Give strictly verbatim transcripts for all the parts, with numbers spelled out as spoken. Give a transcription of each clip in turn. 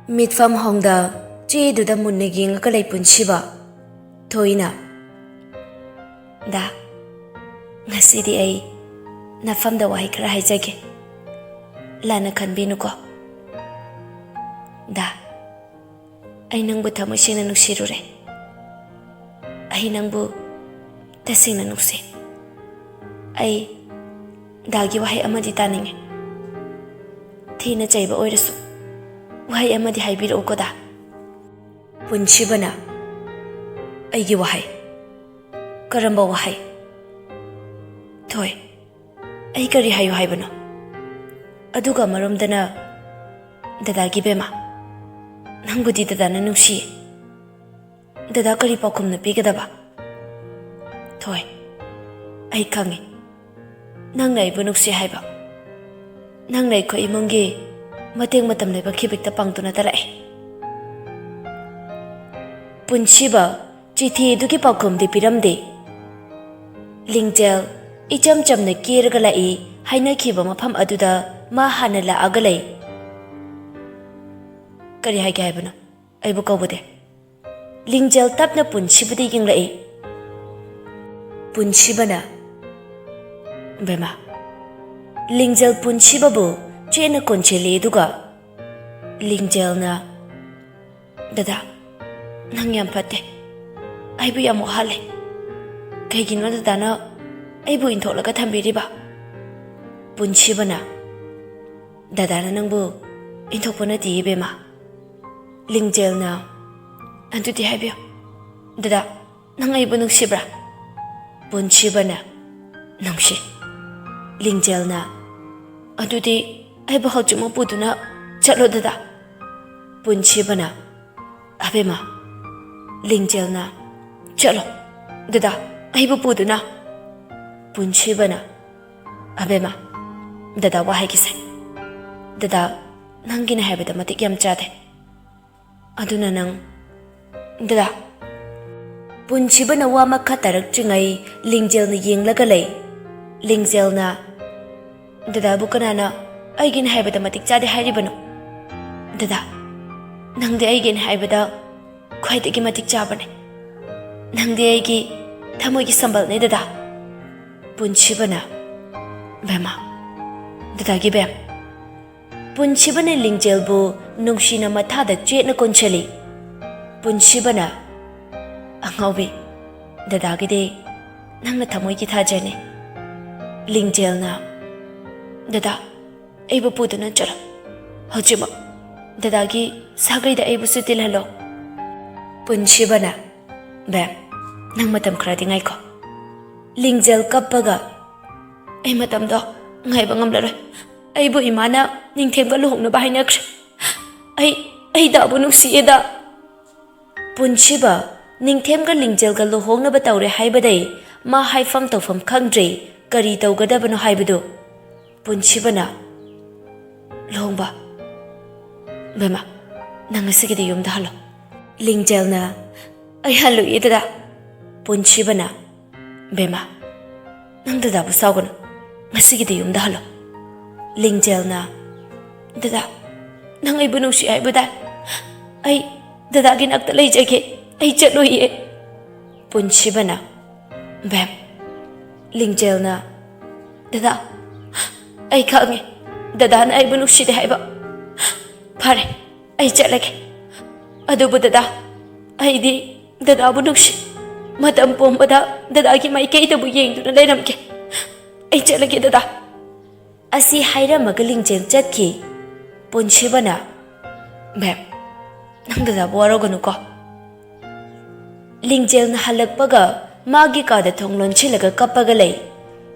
ꯃꯤꯠꯐꯝ ꯍꯣꯡꯗ ꯆꯦꯗꯨꯗ ꯃꯨꯟꯅ ꯌꯦꯡꯉꯒ ꯂꯩ ꯄꯨꯟꯁꯤꯕ꯫ ꯊꯣꯏꯅ, "ꯗꯥ, ꯉꯁꯤꯗꯤ ꯑꯩ ꯅꯐꯝꯗ ꯋꯥꯍꯩ ꯈꯔ ꯍꯥꯏꯖꯒꯦ꯫ ꯂꯥꯟꯅ ꯈꯟꯕꯤꯅꯨꯀꯣ꯫ ꯗꯥ, ꯑꯩ ꯅꯪꯕꯨ ꯊꯃꯣꯏ ꯁꯦꯡꯅ ꯅꯨꯡꯁꯤꯔꯨꯔꯦ꯫ ꯑꯩ ꯅꯪꯕꯨ ꯇꯁꯦꯡꯅ ꯅꯨꯡꯁꯤ꯫ ꯑꯩ ꯗꯥꯒꯤ ꯋꯥꯍꯩ ꯑꯃꯗꯤ ꯇꯥꯅꯤꯡꯉꯤ꯫ ꯊꯤꯅ ꯆꯩꯕ ꯑꯣꯏꯔꯁꯨ ꯋꯥꯍꯩ ꯑꯃꯗꯤ ꯍꯥꯏꯕꯤꯔꯛꯎꯀꯣ ꯗꯥ꯫" ꯄꯨꯟꯁꯤꯕꯅ, "ꯑꯩꯒꯤ ꯋꯥꯍꯩ? ꯀꯔꯝꯕ ꯋꯥꯍꯩ? ꯊꯣꯏ, ꯑꯩ ꯀꯔꯤ ꯍꯥꯏꯌꯨ ꯍꯥꯏꯕꯅꯣ? ꯑꯗꯨꯒ ꯑꯃꯔꯣꯝꯗꯅ ꯗꯗꯥꯒꯤ ꯕꯦꯃꯥ, ꯅꯪꯕꯨꯗꯤ ꯗꯗꯥꯅ ꯅꯨꯡꯁꯤꯌꯦ꯫ ꯗꯗꯥ ꯀꯔꯤ ꯄꯥꯎꯈꯨꯝꯅ ꯄꯤꯒꯗꯕ? ꯊꯣꯏ, ꯑꯩ ꯈꯪꯉꯤ꯫ ꯅꯪꯅ ꯑꯩꯕꯨ ꯅꯨꯡꯁꯤ ꯍꯥꯏꯕ꯫ ꯅꯪꯅ ꯑꯩꯈꯣꯏ ꯏꯃꯨꯡꯒꯤ ꯃꯇꯦꯡ ꯃꯇꯝ ꯂꯩꯕ ꯈꯤꯕꯤꯛꯇ ꯄꯥꯡꯗꯨꯅ ꯇꯥꯔꯛꯑꯦ꯫" ꯄꯨꯟꯁꯤꯕ ꯆꯤꯊꯤ ꯑꯗꯨꯒꯤ ꯄꯥꯎꯈꯨꯝꯗꯤ ꯄꯤꯔꯝꯗꯦ꯫ ꯂꯤꯡꯖꯦꯜ ꯏꯆꯝ ꯆꯝꯅ ꯀꯦꯔꯒ ꯂꯥꯛꯏ ꯍꯥꯏꯅꯈꯤꯕ ꯃꯐꯝ ꯑꯗꯨꯗ ꯃꯥ ꯍꯥꯟꯅ ꯂꯥꯛꯑꯒ ꯂꯩ꯫ "ꯀꯔꯤ ꯍꯥꯏꯒꯦ ꯍꯥꯏꯕꯅꯣ? ꯑꯩꯕꯨ ꯀꯧꯕꯗꯤ?" ꯂꯤꯡꯖꯦꯜ ꯇꯞꯅ ꯄꯨꯟꯁꯤꯕꯗ ꯌꯦꯡꯂꯛꯏ꯫ ꯄꯨꯟꯁꯤꯕꯅ, "ꯕꯦꯃꯥ꯫" ꯂꯤꯡꯖꯦꯜ ꯄꯨꯟꯁꯤꯕꯕꯨ ꯆꯦꯠꯅ ꯀꯣꯟꯁꯤꯜꯂꯤ, ꯑꯗꯨꯒ ꯂꯤꯡꯖꯦꯜꯅ, "ꯗꯗꯥ, ꯅꯪ ꯌꯥꯝ ꯐꯠꯇꯦ꯫ ꯑꯩꯕꯨ ꯌꯥꯝ ꯋꯥꯍꯜꯂꯦ꯫ ꯀꯩꯒꯤꯅꯣ ꯗꯗꯥꯅ ꯑꯩꯕꯨ ꯏꯟꯊꯣꯛꯂꯒ ꯊꯝꯕꯤꯔꯤꯕ?" ꯄꯨꯟꯁꯤꯕꯅ, "ꯗꯗꯥꯅ ꯅꯪꯕꯨ ꯏꯟꯊꯣꯛꯄ ꯅꯠꯇꯦ ꯏꯕꯦꯝꯃ꯫" ꯂꯤꯡꯖꯦꯜꯅ, "ꯑꯗꯨꯗꯤ ꯍꯥꯏꯕꯤꯌꯨ꯫ ꯗꯗꯥ, ꯅꯪ ꯑꯩꯕꯨ ꯅꯨꯡꯁꯤꯕ꯭ꯔꯥ?" ꯄꯨꯟꯁꯤꯕꯅ, "ꯅꯨꯡꯁꯤ꯫" ꯂꯤꯡꯖꯦꯜꯅ, "ꯑꯗꯨꯗꯤ ꯑꯩꯕꯨ ꯍꯧꯖꯤꯛꯃꯛ ꯄꯨꯗꯨꯅ ꯆꯠꯂꯣ ꯗꯗꯥ꯫" ꯄꯨꯟꯁꯤꯕꯅ, "ꯑꯕꯦꯝꯃ꯫" ꯂꯤꯡꯖꯦꯜꯅ, "ꯆꯠꯂꯣ ꯗꯗꯥ, ꯑꯩꯕꯨ ꯄꯨꯗꯨꯅ꯫" ꯄꯨꯟꯁꯤꯕꯅ, "ꯑꯕꯦꯝꯃ, ꯗꯗꯥ ꯋꯥ ꯍꯥꯏꯒꯦꯁꯦ꯫ ꯗꯗꯥ, ꯅꯪꯒꯤꯅꯦ ꯍꯥꯏꯕꯗ ꯃꯇꯤꯛ ꯌꯥꯝ ꯆꯥꯗꯦ꯫ ꯑꯗꯨꯅ ꯅꯪ, ꯗꯗꯥ꯫" ꯄꯨꯟꯁꯤꯕꯅ ꯋꯥ ꯃꯈꯥ ꯇꯥꯔꯛꯇ꯭ꯔꯤꯉꯩ ꯂꯤꯡꯖꯦꯜꯅ ꯌꯦꯡꯂꯒ ꯂꯩ꯫ ꯂꯤꯡꯖꯦꯜꯅ, "ꯗꯗꯥꯕꯨ ꯀꯅꯥꯅ ꯑꯩꯒꯤꯅꯦ ꯍꯥꯏꯕꯗ ꯃꯇꯤꯛ ꯆꯥꯗꯦ ꯍꯥꯏꯔꯤꯕꯅꯣ? ꯗꯗꯥ, ꯅꯪꯗꯤ ꯑꯩꯒꯤꯅꯤ ꯍꯥꯏꯕꯗ ꯈ꯭ꯋꯥꯏꯗꯒꯤ ꯃꯇꯤꯛ ꯆꯥꯕꯅꯦ꯫ ꯅꯪꯗꯤ ꯑꯩꯒꯤ ꯊꯃꯣꯏꯒꯤ ꯁꯝꯕꯜꯅꯦ, ꯗꯗꯥ꯫ ꯄꯨꯟꯁꯤꯕꯅ, ꯕꯦꯝꯃ, ꯗꯗꯥꯒꯤ ꯕꯦꯝ꯫ ꯄꯨꯟꯁꯤꯕꯅ ꯂꯤꯡꯖꯦꯜꯕꯨ ꯅꯨꯡꯁꯤꯅ ꯃꯊꯥꯗ ꯆꯦꯠꯅ ꯀꯣꯟꯁꯤꯜꯂꯤ꯫ ꯄꯨꯟꯁꯤꯕꯅ, ꯑꯉꯥꯎꯕꯤ, ꯗꯗꯥꯒꯤꯗꯤ ꯅꯪꯅ ꯊꯃꯣꯏꯒꯤ ꯊꯥꯖꯅꯤ꯫ ꯂꯤꯡꯖꯦꯜꯅ, ꯗꯗꯥ, ꯑꯩꯕꯨ ꯄꯨꯗꯨꯅ ꯆꯠꯂꯣ꯫ ꯍꯧꯖꯤꯛꯃꯛ ꯗꯗꯥꯒꯤ ꯁꯥꯒꯩꯗ ꯑꯩꯕꯨꯁꯨ ꯇꯤꯜꯍꯜꯂꯣ꯫ ꯄꯨꯟꯁꯤꯕꯅ, ꯕꯦꯝ, ꯅꯪ ꯃꯇꯝ ꯈꯔꯗꯤ ꯉꯥꯏꯈꯣ꯫ ꯂꯤꯡꯖꯦꯜ ꯀꯞꯄꯒ, ꯑꯩ ꯃꯇꯝꯗꯣ ꯉꯥꯏꯕ ꯉꯝꯂꯔꯣꯏ꯫ ꯑꯩꯕꯨ ꯏꯃꯥꯅ ꯅꯤꯡꯊꯦꯝꯒ ꯂꯨꯍꯣꯡꯅꯕ ꯍꯥꯏꯅꯈ꯭ꯔꯦ꯫ ꯑꯩ, ꯑꯩ ꯗꯥꯕꯨ ꯅꯨꯡꯁꯤꯌꯦꯗ꯫ ꯄꯨꯟꯁꯤꯕ, ꯅꯤꯡꯊꯦꯝꯒ ꯂꯤꯡꯖꯦꯜꯒ ꯂꯨꯍꯣꯡꯅꯕ ꯇꯧꯔꯦ ꯍꯥꯏꯕꯗꯩ ꯃꯥ ꯍꯥꯏꯐꯝ ꯇꯧꯐꯝ ꯈꯪꯗ꯭ꯔꯦ, ꯀꯔꯤ ꯇꯧꯒꯗꯕꯅꯣ ꯍꯥꯏꯕꯗꯨ꯫ ꯄꯨꯟꯁꯤꯕꯅ, ꯂꯨꯍꯣꯡꯕ? ꯕꯦꯝꯃ, ꯅꯪ ꯉꯁꯤꯒꯤꯗꯤ ꯌꯨꯝꯗ ꯍꯜꯂꯣ꯫ ꯂꯤꯡꯖꯦꯜꯅ, ꯑꯩ ꯍꯜꯂꯣꯏꯌꯦ, ꯗꯗꯥ꯫ ꯄꯨꯟꯁꯤꯕꯅ, ꯕꯦꯝꯃ, ꯅꯪ ꯗꯗꯥꯕꯨ ꯁꯥꯎꯒꯅꯨ꯫ ꯉꯁꯤꯒꯤꯗꯤ ꯌꯨꯝꯗ ꯍꯜꯂꯣ꯫ ꯂꯤꯡꯖꯦꯜꯅ, ꯗꯗꯥ, ꯅꯪ ꯑꯩꯕꯨ ꯅꯨꯡꯁꯤ ꯍꯥꯏꯕꯗꯥꯏ? ꯑꯩ ꯗꯗꯥꯒꯤ ꯅꯥꯛꯇ ꯂꯩꯖꯒꯦ꯫ ꯑꯩ ꯆꯠꯂꯣꯏꯌꯦ꯫ ꯄꯨꯟꯁꯤꯕꯅ, ꯕꯦꯝ꯫ ꯂꯤꯡꯖꯦꯜꯅ, ꯗꯗꯥ, ꯑꯩ ꯈꯪꯉꯦ ꯗꯗꯥꯅ ꯑꯩꯕꯨ ꯅꯨꯡꯁꯤꯗꯦ ꯍꯥꯏꯕ꯫ ꯐꯔꯦ, ꯑꯩ ꯆꯠꯂꯒꯦ꯫ ꯑꯗꯨꯕꯨ ꯗꯗꯥ, ꯑꯩꯗꯤ ꯗꯗꯥꯕꯨ ꯅꯨꯡꯁꯤ꯫ ꯃꯇꯝ ꯄꯨꯝꯕꯗ ꯗꯗꯥꯒꯤ ꯃꯥꯏꯀꯩꯗꯕꯨ ꯌꯦꯡꯗꯨꯅ ꯂꯩꯔꯝꯒꯦ꯫ ꯑꯩ ꯆꯠꯂꯒꯦ, ꯗꯗꯥ꯫ ꯑꯁꯤ ꯍꯥꯏꯔꯝꯃꯒ ꯂꯤꯡꯖꯦꯜ ꯆꯠꯈꯤ꯫ ꯄꯨꯟꯁꯤꯕꯅ, ꯕꯦꯝ, ꯅꯪ ꯗꯗꯥꯕꯨ ꯋꯥꯔꯧꯒꯅꯨꯀꯣ꯫ ꯂꯤꯡꯖꯦꯜꯅ ꯍꯜꯂꯛꯄꯒ ꯃꯥꯒꯤ ꯀꯥꯗ ꯊꯣꯡ ꯂꯣꯟꯁꯤꯜꯂꯒ ꯀꯞꯄꯒ ꯂꯩ꯫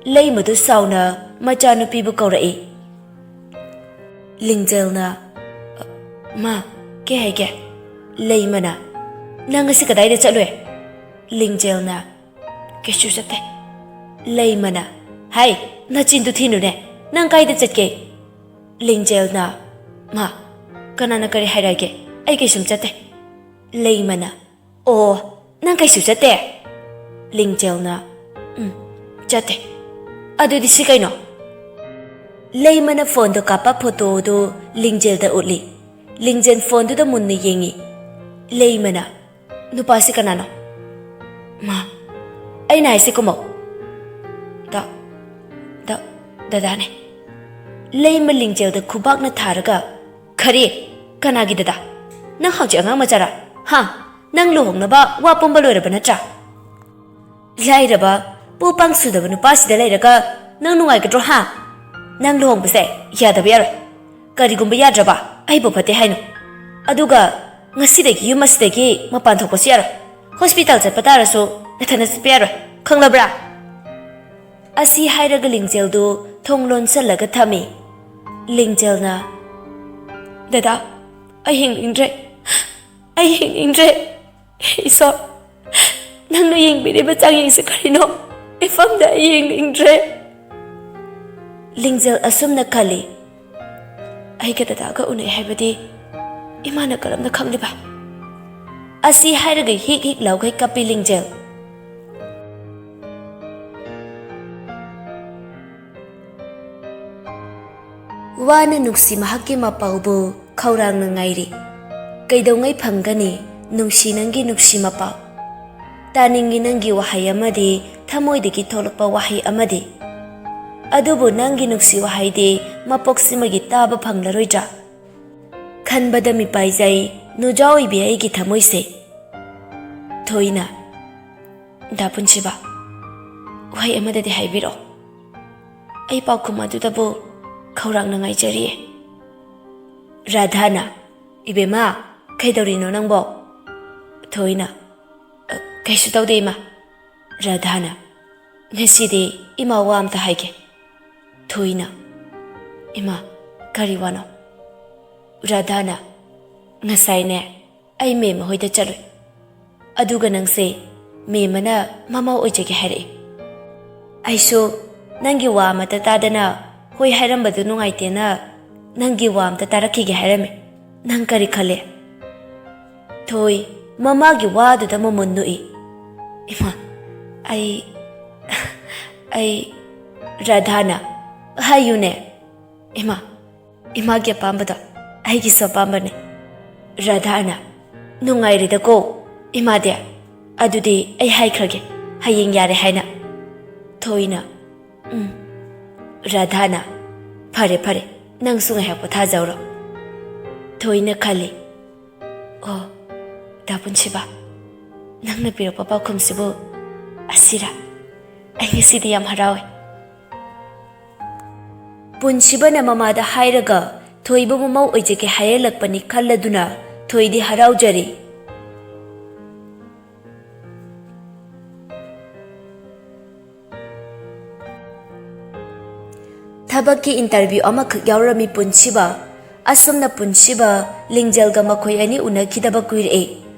ꯂꯩꯃꯗꯨ ꯁꯥꯎꯅ ꯃꯆꯥꯅꯨꯄꯤꯕꯨ ꯀꯧꯔꯛꯏ꯫ ꯂꯤꯡꯖꯦꯜꯅ, ꯃꯥ, ꯀꯩ ꯍꯥꯏꯒꯦ? ꯂꯩꯃꯅ, ꯅꯪ ꯉꯁꯤ ꯀꯗꯥꯏꯗ ꯆꯠꯂꯨꯏ? ꯂꯤꯡꯖꯦꯜꯅ, ꯀꯩꯁꯨ ꯆꯠꯇꯦ꯫ ꯂꯩꯃꯅ, ꯍꯥꯏ, ꯅꯆꯤꯟꯗꯨ ꯊꯤꯅꯨꯅꯦ, ꯅꯪ ꯀꯥꯏꯗ ꯆꯠꯀꯦ? ꯂꯤꯡꯖꯦꯜꯅ, ꯃꯥ, ꯀꯅꯥꯅ ꯀꯔꯤ ꯍꯥꯏꯔꯛꯑꯒꯦ? ꯑꯩ ꯀꯩꯁꯨꯝ ꯆꯠꯇꯦ꯫ ꯂꯩꯃꯅ, ꯑꯣ, ꯅꯪ ꯀꯩꯁꯨ ꯆꯠꯇꯦ? ꯂꯤꯡꯖꯦꯜꯅ, ꯎꯝ, ꯆꯠꯇꯦ꯫ ꯑꯗꯨꯗꯤ ꯁꯤ ꯀꯩꯅꯣ? ꯂꯩꯃꯅ ꯐꯣꯟꯗ ꯀꯥꯞꯄ ꯐꯣꯇꯣꯗꯨ ꯂꯤꯡꯖꯦꯜꯗ ꯎꯠꯂꯤ꯫ ꯂꯤꯡꯖꯦꯜ ꯐꯣꯟꯗꯨꯗ ꯃꯨꯟꯅ ꯌꯦꯡꯉꯤ꯫ ꯂꯩꯃꯅ, "ꯅꯨꯄꯥꯁꯤ ꯀꯅꯥꯅꯣ?" "ꯃꯥ, ꯑꯩꯅ ꯍꯥꯏꯁꯤ ꯀꯨꯝꯃꯧ꯫" "ꯗ, ꯗ, ꯗꯗꯥꯅꯦ꯫" ꯂꯩꯃ ꯂꯤꯡꯖꯦꯜꯗ ꯈꯨꯕꯥꯛꯅ ꯊꯥꯔꯒ, "ꯈꯔꯤ? ꯀꯅꯥꯒꯤ ꯗꯗꯥ? ꯅꯪ ꯍꯧꯖꯤꯛ ꯑꯉꯥꯡ ꯃꯆꯥꯔꯥ? ꯍꯥ? ꯅꯪ ꯂꯨꯍꯣꯡꯅꯕ ꯋꯥ ꯄꯨꯝꯕ ꯂꯣꯏꯔꯕ ꯅꯠꯇ꯭ꯔꯥ? ꯂꯥꯏꯔꯕ, ꯄꯨ ꯄꯥꯡ ꯁꯨꯗꯕ ꯅꯨꯄꯥꯁꯤꯗ ꯂꯩꯔꯒ ꯅꯪ ꯅꯨꯡꯉꯥꯏꯒꯗ꯭ꯔꯣ, ꯍꯥ? ꯅꯪ ꯂꯨꯍꯣꯡꯕꯁꯦ ꯌꯥꯗꯕ ꯌꯥꯔꯣꯏ꯫ ꯀꯔꯤꯒꯨꯝꯕ ꯌꯥꯗ꯭ꯔꯕ, ꯑꯩꯕꯨ ꯐꯠꯇꯦ ꯍꯥꯏꯅꯨ꯫ ꯑꯗꯨꯒ ꯉꯁꯤꯗꯒꯤ ꯌꯨꯝ ꯑꯁꯤꯗꯒꯤ ꯃꯄꯥꯟ ꯊꯣꯛꯄꯁꯨ ꯌꯥꯔꯣꯏ꯫ ꯍꯣꯁꯄꯤꯇꯥꯜ ꯆꯠꯄ ꯇꯥꯔꯁꯨ ꯅꯊꯟꯗ ꯆꯠꯄ ꯌꯥꯔꯣꯏ, ꯈꯪꯂꯕ꯭ꯔꯥ?" ꯑꯁꯤ ꯍꯥꯏꯔꯒ ꯂꯤꯡꯖꯦꯜꯗꯨ ꯊꯣꯡ ꯂꯣꯟꯁꯜꯂꯒ ꯊꯝꯃꯤ꯫ ꯂꯤꯡꯖꯦꯜꯅ, "ꯗꯗꯥ, ꯑꯩ ꯍꯤꯡꯅꯤꯡꯗ꯭ꯔꯦ꯫ ꯑꯩ ꯍꯤꯡꯅꯤꯡꯗ꯭ꯔꯦ꯫ ꯏꯁꯣꯔ, ꯅꯪꯅ ꯌꯦꯡꯕꯤꯔꯤꯕ ꯆꯥꯡꯌꯦꯡꯁꯦ ꯀꯔꯤꯅꯣ? ꯃꯤꯐꯝꯗ ꯑꯩ ꯌꯦꯡꯅꯤꯡꯗ꯭ꯔꯦ꯫" ꯂꯤꯡꯖꯦꯜ ꯑꯁꯨꯝꯅ ꯈꯜꯂꯤ, "ꯑꯩꯒ ꯗꯗꯥꯒ ꯎꯅꯩ ꯍꯥꯏꯕꯗꯤ ꯏꯃꯥꯅ ꯀꯔꯝꯅ ꯈꯪꯂꯤꯕ?" ꯑꯁꯤ ꯍꯥꯏꯔꯒ ꯍꯤꯛ ꯍꯤꯛ ꯂꯥꯎꯈꯩ ꯀꯞꯄꯤ ꯂꯤꯡꯖꯦꯜ꯫ ꯋꯥꯅ ꯅꯨꯡꯁꯤ ꯃꯍꯥꯛꯀꯤ ꯃꯄꯥꯎꯕꯨ ꯈꯧꯔꯥꯡꯅ ꯉꯥꯏꯔꯤ꯫ ꯀꯩꯗꯧꯉꯩ ꯐꯪꯒꯅꯤ ꯅꯨꯡꯁꯤ ꯅꯪꯒꯤ ꯅꯨꯡꯁꯤ ꯃꯄꯥꯎ? ꯇꯥꯅꯤꯡꯉꯤ ꯅꯪꯒꯤ ꯋꯥꯍꯩ ꯑꯃꯗꯤ, ꯊꯃꯣꯏꯗꯒꯤ ꯊꯣꯛꯂꯛꯄ ꯋꯥꯍꯩ ꯑꯃꯗꯤ꯫ ꯑꯗꯨꯕꯨ ꯅꯪꯒꯤ ꯅꯨꯡꯁꯤ ꯋꯥꯍꯩꯗꯤ ꯃꯄꯣꯛꯁꯤꯃꯒꯤ ꯇꯥꯕ ꯐꯪꯂꯔꯣꯏꯗ꯭ꯔꯥ? ꯈꯟꯕꯗ ꯃꯤꯄꯥꯏꯖꯩ ꯅꯨꯖꯥ ꯑꯣꯏꯕꯤ ꯑꯩꯒꯤ ꯊꯃꯣꯏꯁꯦ꯫ ꯊꯣꯏꯅ, "ꯗꯥ ꯄꯨꯟꯁꯤꯕ, ꯋꯥꯍꯩ ꯑꯃꯗꯗꯤ ꯍꯥꯏꯕꯤꯔꯛꯑꯣ꯫ ꯑꯩ ꯄꯥꯎꯈꯨꯝ ꯑꯗꯨꯗꯕꯨ ꯈꯧꯔꯥꯡꯅ ꯉꯥꯏꯖꯔꯤꯌꯦ꯫" ꯔꯥꯙꯥꯅ, "ꯏꯕꯦꯝꯃ, ꯀꯩꯗꯧꯔꯤꯅꯣ ꯅꯪꯕꯣ?" ꯊꯣꯏꯅ, "ꯑ, ꯀꯩꯁꯨ ꯇꯧꯗꯦ, ꯏꯃꯥ꯫" ꯔꯥꯙꯥꯅ, "ꯉꯁꯤꯗꯤ ꯏꯃꯥ ꯋꯥ ꯑꯝꯇ ꯍꯥꯏꯒꯦ꯫" ꯊꯣꯏꯅ, "ꯏꯃꯥ, ꯀꯔꯤ ꯋꯥꯅꯣ?" ꯔꯥꯙꯥꯅ, "ꯉꯁꯥꯏꯅꯦ, ꯑꯩ ꯃꯦꯝ ꯍꯣꯏꯗ ꯆꯠꯂꯨꯏ꯫ ꯑꯗꯨꯒ ꯅꯪꯁꯦ ꯃꯦꯝ ꯑꯃꯅ ꯃꯃꯥ ꯑꯣꯏꯖꯒꯦ ꯍꯥꯏꯔꯛꯏ꯫ ꯑꯩꯁꯨ ꯅꯪꯒꯤ ꯋꯥ ꯑꯃꯠꯇ ꯇꯥꯗꯅ ꯍꯣꯏ ꯍꯥꯏꯔꯝꯕꯗꯨ ꯅꯨꯡꯉꯥꯏꯇꯦꯅ ꯅꯪꯒꯤ ꯋꯥ ꯑꯝꯇ ꯇꯥꯔꯛꯈꯤꯒꯦ ꯍꯥꯏꯔꯝꯃꯤ꯫ ꯅꯪ ꯀꯔꯤ ꯈꯜꯂꯤ?" ꯊꯣꯏ, ꯃꯃꯥꯒꯤ ꯋꯥꯗꯨꯗ ꯃꯃꯨꯟ ꯅꯣꯛꯏ꯫ "ꯏꯃꯥ, ꯑꯩ, ꯑꯩ..." ꯔꯥꯙꯥꯅ, "ꯍꯥꯏꯌꯨꯅꯦ꯫ ꯏꯃꯥ, ꯏꯃꯥꯒꯤ ꯑꯄꯥꯝꯕꯗꯣ ꯑꯩꯒꯤꯁꯨ ꯑꯄꯥꯝꯕꯅꯦ꯫ ꯔꯥꯙꯥꯅ, "ꯅꯨꯡꯉꯥꯏꯔꯦꯗꯀꯣ ꯏꯃꯥꯗꯤ꯫ ꯑꯗꯨꯗꯤ ꯑꯩ ꯍꯥꯏꯈ꯭ꯔꯒꯦ, ꯍꯌꯦꯡ ꯌꯥꯔꯦ ꯍꯥꯏꯅ꯫" ꯊꯣꯏꯅ, "ꯎꯝ꯫" ꯔꯥꯙꯥꯅ, "ꯐꯔꯦ ꯐꯔꯦ, ꯅꯪꯁꯨ ꯉꯥꯏꯍꯥꯛ ꯄꯣꯊꯥꯖꯧꯔꯣ꯫" ꯊꯣꯏꯅ ꯈꯜꯂꯤ, "ꯑꯣ, ꯗꯥ ꯄꯨꯟꯁꯤꯕ, ꯅꯪꯅ ꯄꯤꯔꯛꯄ ꯄꯥꯎꯈꯨꯝꯁꯤꯕꯨ ꯑꯁꯤꯔꯥ? ꯑꯩ ꯉꯁꯤꯗꯤ ꯌꯥꯝ ꯍꯔꯥꯎꯋꯦ꯫" ꯄꯨꯟꯁꯤꯕꯅ ꯃꯃꯥꯗ ꯍꯥꯏꯔꯒ ꯊꯣꯏꯕꯕꯨ ꯃꯧ ꯑꯣꯏꯖꯒꯦ ꯍꯥꯏꯔꯛꯂꯛꯄꯅꯤ ꯈꯜꯂꯗꯨꯅ ꯊꯣꯏꯗꯤ ꯍꯔꯥꯎꯖꯔꯤ꯫ ꯊꯕꯛꯀꯤ interview ꯑꯃꯈꯛ ꯌꯥꯎꯔꯝꯃꯤ ꯄꯨꯟꯁꯤꯕ꯫ ꯑꯁꯨꯝꯅ ꯄꯨꯟꯁꯤꯕ, ꯂꯤꯡꯖꯦꯜꯒ ꯃꯈꯣꯏ ꯑꯅꯤ ꯎꯅꯈꯤꯗꯕ ꯀꯨꯏꯔꯛꯑꯦ꯫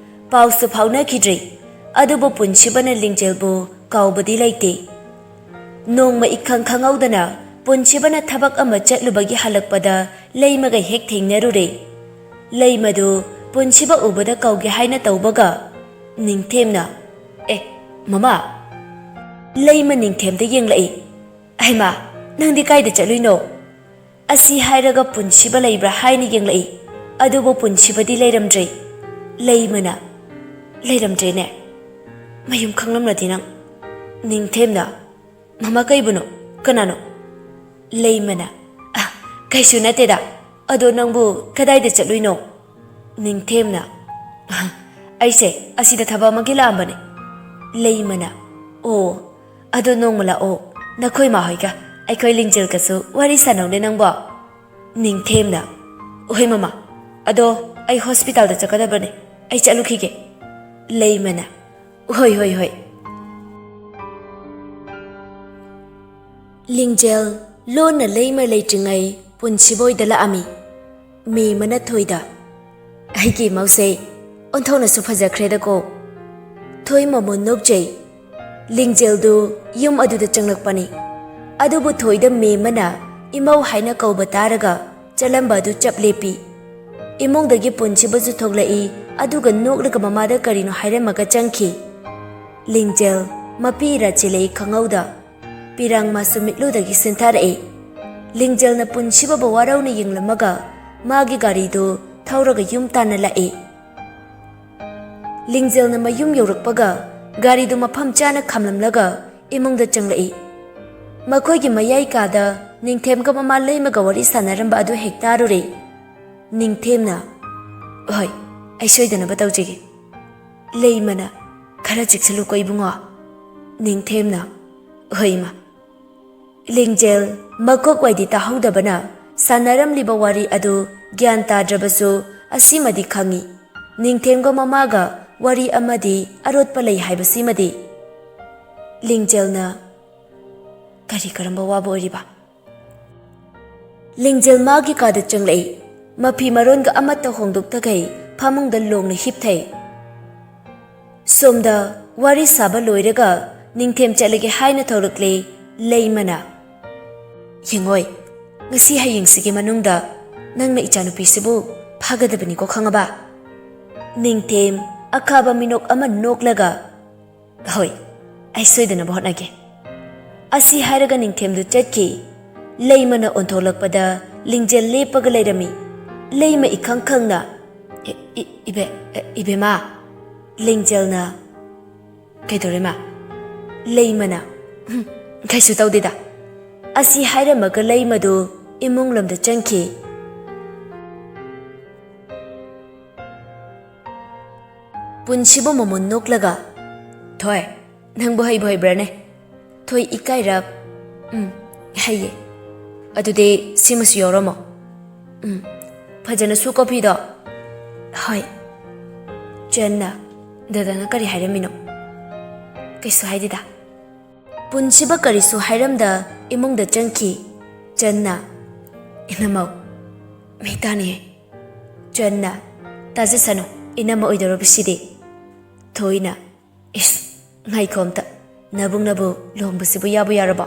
ꯄꯥꯎꯁꯨ ꯐꯥꯎꯅꯈꯤꯗ꯭ꯔꯦ꯫ ꯑꯗꯨꯕꯨ ꯄꯨꯟꯁꯤꯕꯅ ꯂꯤꯡꯖꯦꯜꯕꯨ ꯀꯥꯎꯕꯗꯤ ꯂꯩꯇꯦ꯫ ꯅꯣꯡꯃ ꯏꯈꯪ ꯈꯪꯍꯧꯗꯅ ꯄꯨꯟꯁꯤꯕꯅ ꯊꯕꯛ ꯑꯃ ꯆꯠꯂꯨꯕꯒꯤ ꯍꯜꯂꯛꯄꯗ ꯂꯩꯃꯒ ꯍꯦꯛ ꯊꯦꯡꯅꯔꯨꯔꯦ꯫ ꯂꯩꯃꯗꯨ ꯄꯨꯟꯁꯤꯕ ꯎꯕꯗ ꯀꯧꯒꯦ ꯍꯥꯏꯅ ꯇꯧꯕꯒ, ꯅꯤꯡꯊꯦꯝꯅ, "ꯑꯦ, ꯃꯃꯥ!" ꯂꯩꯃ ꯅꯤꯡꯊꯦꯝꯗ ꯌꯦꯡꯂꯛꯏ꯫ "ꯍꯩꯃꯥ, ꯅꯪꯗꯤ ꯀꯥꯏꯗ ꯆꯠꯂꯨꯏꯅꯣ?" ꯑꯁꯤ ꯍꯥꯏꯔꯒ ꯄꯨꯟꯁꯤꯕ ꯂꯩꯕ꯭ꯔꯥ ꯍꯥꯏꯅ ꯌꯦꯡꯂꯛꯏ꯫ ꯑꯗꯨꯕꯨ ꯄꯨꯟꯁꯤꯕꯗꯤ ꯂꯩꯔꯝꯗ꯭ꯔꯦ꯫ ꯂꯩꯃꯅ, "ꯂꯩꯔꯝꯗ꯭ꯔꯦꯅꯦ꯫ ꯃꯌꯨꯝ ꯈꯪꯂꯝꯂꯗꯤ ꯅꯪ꯫" ꯅꯤꯡꯊꯦꯝꯅ, "ꯃꯃꯥ, ꯀꯩꯕꯨꯅꯣ? ꯀꯅꯥꯅꯣ?" ꯂꯩꯃꯅ, "ꯑ, ꯀꯩꯁꯨ ꯅꯠꯇꯦꯗ꯫ ꯑꯗꯣ ꯅꯪꯕꯨ ꯀꯗꯥꯏꯗ ꯆꯠꯂꯨꯏꯅꯣ?" ꯅꯤꯡꯊꯦꯝꯅ, "ꯑ, ꯑꯩꯁꯦ ꯑꯁꯤꯗ ꯊꯕꯛ ꯑꯃꯒꯤ ꯂꯥꯛꯑꯝꯕꯅꯦ꯫" ꯂꯩꯃꯅ, "ꯑꯣ, ꯑꯗꯣ ꯅꯣꯡꯃ ꯂꯥꯛꯑꯣ, ꯅꯈꯣꯏ ꯃꯥ ꯍꯣꯏꯒ, ꯑꯩꯈꯣꯏ ꯂꯤꯡꯖꯦꯜꯒꯁꯨ ꯋꯥꯔꯤ ꯁꯥꯟꯅꯧꯅꯦ ꯅꯪꯕꯣ꯫" ꯅꯤꯡꯊꯦꯝꯅ, "ꯍꯣꯏ ꯃꯃꯥ, ꯑꯗꯣ ꯑꯩ ꯍꯣꯁꯄꯤꯇꯥꯜꯗ ꯆꯠꯀꯗꯕꯅꯦ, ꯑꯩ ꯆꯠꯂꯨꯈꯤꯒꯦ꯫" ꯂꯩꯃꯅ, "ꯍꯣꯏ, ꯍꯣꯏ, ꯍꯣꯏ꯫" ꯂꯤꯡꯖꯦꯜ ꯂꯣꯟꯅ ꯂꯩꯃ ꯂꯩꯇ꯭ꯔꯤꯉꯩ ꯄꯨꯟꯁꯤꯕꯣꯏꯗ ꯂꯥꯛꯑꯝꯃꯤ꯫ ꯃꯦꯝꯃꯅ ꯊꯣꯏꯗ, "ꯑꯩꯒꯤ ꯏꯃꯧꯁꯦ ꯑꯣꯟꯊꯣꯛꯅꯁꯨ ꯐꯖꯈ꯭ꯔꯦꯗꯀꯣ꯫" ꯊꯣꯏ ꯃꯃꯣꯟ ꯅꯣꯛꯆꯩ꯫ ꯂꯤꯡꯖꯦꯜꯗꯨ ꯌꯨꯝ ꯑꯗꯨꯗ ꯆꯪꯂꯛꯄꯅꯤ꯫ ꯑꯗꯨꯕꯨ ꯊꯣꯏꯗ ꯃꯦꯝꯃꯅ ꯏꯃꯧ ꯍꯥꯏꯅ ꯀꯧꯕ ꯇꯥꯔꯒ ꯆꯠꯂꯝꯕ ꯑꯗꯨ ꯆꯞ ꯂꯦꯞꯄꯤ꯫ ꯏꯃꯨꯡꯗꯒꯤ ꯄꯨꯟꯁꯤꯕꯁꯨ ꯊꯣꯛꯂꯛꯏ, ꯑꯗꯨꯒ ꯅꯣꯛꯂꯒ ꯃꯃꯥꯗ ꯀꯔꯤꯅꯣ ꯍꯥꯏꯔꯝꯃꯒ ꯆꯪꯈꯤ꯫ ꯂꯤꯡꯖꯦꯜ ꯃꯄꯤ ꯏꯔꯥ ꯆꯦꯜꯂꯛꯏ ꯈꯪꯍꯧꯗ꯫ ꯄꯤꯔꯥꯡ ꯃꯥꯁꯨ ꯃꯤꯠꯂꯨꯗꯒꯤ ꯁꯤꯟꯊꯔꯛꯏ꯫ ꯂꯤꯡꯖꯦꯜꯅ ꯄꯨꯟꯁꯤꯕꯕꯨ ꯋꯥꯔꯧꯅ ꯌꯦꯡꯂꯝꯃꯒ ꯃꯥꯒꯤ ꯒꯥꯔꯤꯗꯨ ꯊꯧꯔꯒ ꯌꯨꯝ ꯇꯥꯟꯅ ꯂꯥꯛꯏ꯫ ꯂꯤꯡꯖꯦꯜꯅ ꯃꯌꯨꯝ ꯌꯧꯔꯛꯄꯒ ꯒꯥꯔꯤꯗꯨ ꯃꯐꯝ ꯆꯥꯅ ꯈꯥꯝꯂꯝꯂꯒ ꯏꯃꯨꯡꯗ ꯆꯪꯂꯛꯏ꯫ ꯃꯈꯣꯏꯒꯤ ꯃꯌꯥꯏ ꯀꯥꯗ ꯅꯤꯡꯊꯦꯝꯒ ꯃꯃꯥ ꯂꯩꯃꯒ ꯋꯥꯔꯤ ꯁꯥꯟꯅꯔꯝꯕ ꯑꯗꯨ ꯍꯦꯛ ꯇꯥꯔꯨꯔꯦ꯫ ꯅꯤꯡꯊꯦꯝꯅ, "ꯍꯣꯏ, ꯑꯩ ꯁꯣꯏꯗꯅꯕ ꯇꯧꯖꯒꯦ꯫" ꯂꯩꯃꯅ, "ꯈꯔ ꯆꯦꯛꯁꯤꯜꯂꯨꯀꯣ ꯏꯕꯨꯡꯉꯣ꯫" ꯅꯤꯡꯊꯦꯝꯅ, "ꯍꯣꯏ ꯏꯃꯥ꯫" ꯂꯤꯡꯖꯦꯜ ꯃꯀꯣꯛ ꯋꯥꯏꯗꯤ ꯇꯥꯍꯧꯗꯕꯅ ꯁꯥꯟꯅꯔꯝꯂꯤꯕ ꯋꯥꯔꯤ ꯑꯗꯨ ꯒ꯭ꯌꯥꯟ ꯇꯥꯗ꯭ꯔꯕꯁꯨ ꯑꯁꯤꯃꯗꯤ ꯈꯪꯏ, ꯅꯤꯡꯊꯦꯝꯒ ꯃꯃꯥꯒ ꯋꯥꯔꯤ ꯑꯃꯗꯤ ꯑꯔꯣꯠꯄ ꯂꯩ ꯍꯥꯏꯕꯁꯤꯃꯗꯤ꯫ ꯂꯤꯡꯖꯦꯜꯅ, "ꯀꯔꯤ ꯀꯔꯝꯕ ꯋꯥꯕ ꯑꯣꯏꯔꯤꯕ?" ꯂꯤꯡꯖꯦꯜ ꯃꯥꯒꯤ ꯀꯥꯗ ꯆꯪꯂꯛꯏ꯫ ꯃꯐꯤ ꯃꯔꯣꯟꯒ ꯑꯃꯠꯇ ꯍꯣꯡꯗꯣꯛꯇꯈꯩ ꯐꯃꯨꯡꯗ ꯂꯣꯡꯅ ꯍꯤꯞꯊꯩ꯫ ꯁꯣꯝꯗ ꯋꯥꯔꯤ ꯁꯥꯕ ꯂꯣꯏꯔꯒ ꯅꯤꯡꯊꯦꯝ ꯆꯠꯂꯒꯦ ꯍꯥꯏꯅ ꯊꯣꯛꯂꯛꯂꯦ ꯂꯩꯃꯅ꯫ "ꯌꯦꯡꯉꯣꯏ, ꯉꯁꯤ ꯍꯌꯦꯡꯁꯤꯒꯤ ꯃꯅꯨꯡꯗ ꯅꯪꯅ ꯏꯆꯥꯅꯨꯄꯤꯁꯤꯕꯨ ꯐꯥꯒꯗꯕꯅꯤꯀꯣ, ꯈꯪꯉꯕ?" ꯅꯤꯡꯊꯦꯝ ꯑꯈꯥꯕ ꯃꯤꯅꯣꯛ ꯑꯃ ꯅꯣꯛꯂꯒ, "ꯍꯣꯏ, ꯑꯩ ꯁꯣꯏꯗꯅꯕ ꯍꯣꯠꯅꯒꯦ꯫" ꯑꯁꯤ ꯍꯥꯏꯔꯒ ꯅꯤꯡꯊꯦꯝꯗꯨ ꯆꯠꯈꯤ꯫ ꯂꯩꯃꯅ ꯑꯣꯟꯊꯣꯛꯂꯛꯄꯗ ꯂꯤꯡꯖꯦꯜ ꯂꯦꯞꯄꯒ ꯂꯩꯔꯝꯃꯤ꯫ ꯂꯩꯃ ꯏꯈꯪ ꯈꯪꯅ, "ꯏ-, ꯏ-, ꯏꯕꯦ-, ꯏꯕꯦꯝꯃ?" ꯂꯤꯡꯖꯦꯜꯅ, "ꯀꯩꯗꯧꯔꯦ, ꯃꯥ?" ꯂꯩꯃꯅ, "ꯎꯝ, ꯀꯩꯁꯨ ꯇꯧꯗꯦꯗ꯫" ꯑꯁꯤ ꯍꯥꯏꯔꯝꯃꯒ ꯂꯩꯃꯗꯨ ꯏꯃꯨꯡ ꯂꯣꯝꯗ ꯆꯪꯈꯤ꯫ ꯄꯨꯟꯁꯤꯕꯨ ꯃꯃꯣꯟ ꯅꯣꯛꯂꯒ, "ꯊꯣꯏ, ꯅꯪꯕꯨ ꯍꯩꯕꯨ ꯍꯩꯕ꯭ꯔꯥꯅꯦ?" ꯊꯣꯏ ꯏꯀꯥꯏꯔꯞ, "ꯎꯝ, ꯍꯩꯌꯦ꯫ ꯑꯗꯨꯗꯤ ꯁꯤꯃꯁꯨ ꯌꯥꯎꯔꯝꯃꯣ꯫ ꯎꯝ, ꯐꯖꯅ ꯁꯨ ꯀꯣꯐꯤꯗꯣ꯫" "ꯍꯣꯏ꯫" ꯆꯟꯅ, "ꯗꯗꯥꯅ ꯀꯔꯤ ꯍꯥꯏꯔꯝꯃꯤꯅꯣ?" "ꯀꯩꯁꯨ ꯍꯥꯏꯗꯦꯗ꯫" ꯄꯨꯟꯁꯤꯕ ꯀꯔꯤꯁꯨ ꯍꯥꯏꯔꯝꯗ ꯏꯃꯨꯡꯗ ꯆꯪꯈꯤ꯫ ꯆꯟꯅ, "ꯏꯅꯝꯃꯧ, ꯃꯤ ꯇꯥꯅꯤꯌꯦ꯫" ꯆꯟꯅ, "ꯇꯥꯖꯁꯅꯨ, ꯏꯅꯝꯃ ꯑꯣꯏꯗꯧꯔꯕꯁꯤꯗꯤ꯫" ꯊꯣꯏꯅ, "ꯏꯁ, ꯉꯥꯏꯈꯣ ꯑꯝꯇ, ꯅꯕꯨꯡꯅꯕꯨ ꯂꯨꯍꯣꯡꯕꯁꯤꯕꯨ ꯌꯥꯕꯨ ꯌꯥꯔꯕꯣ?"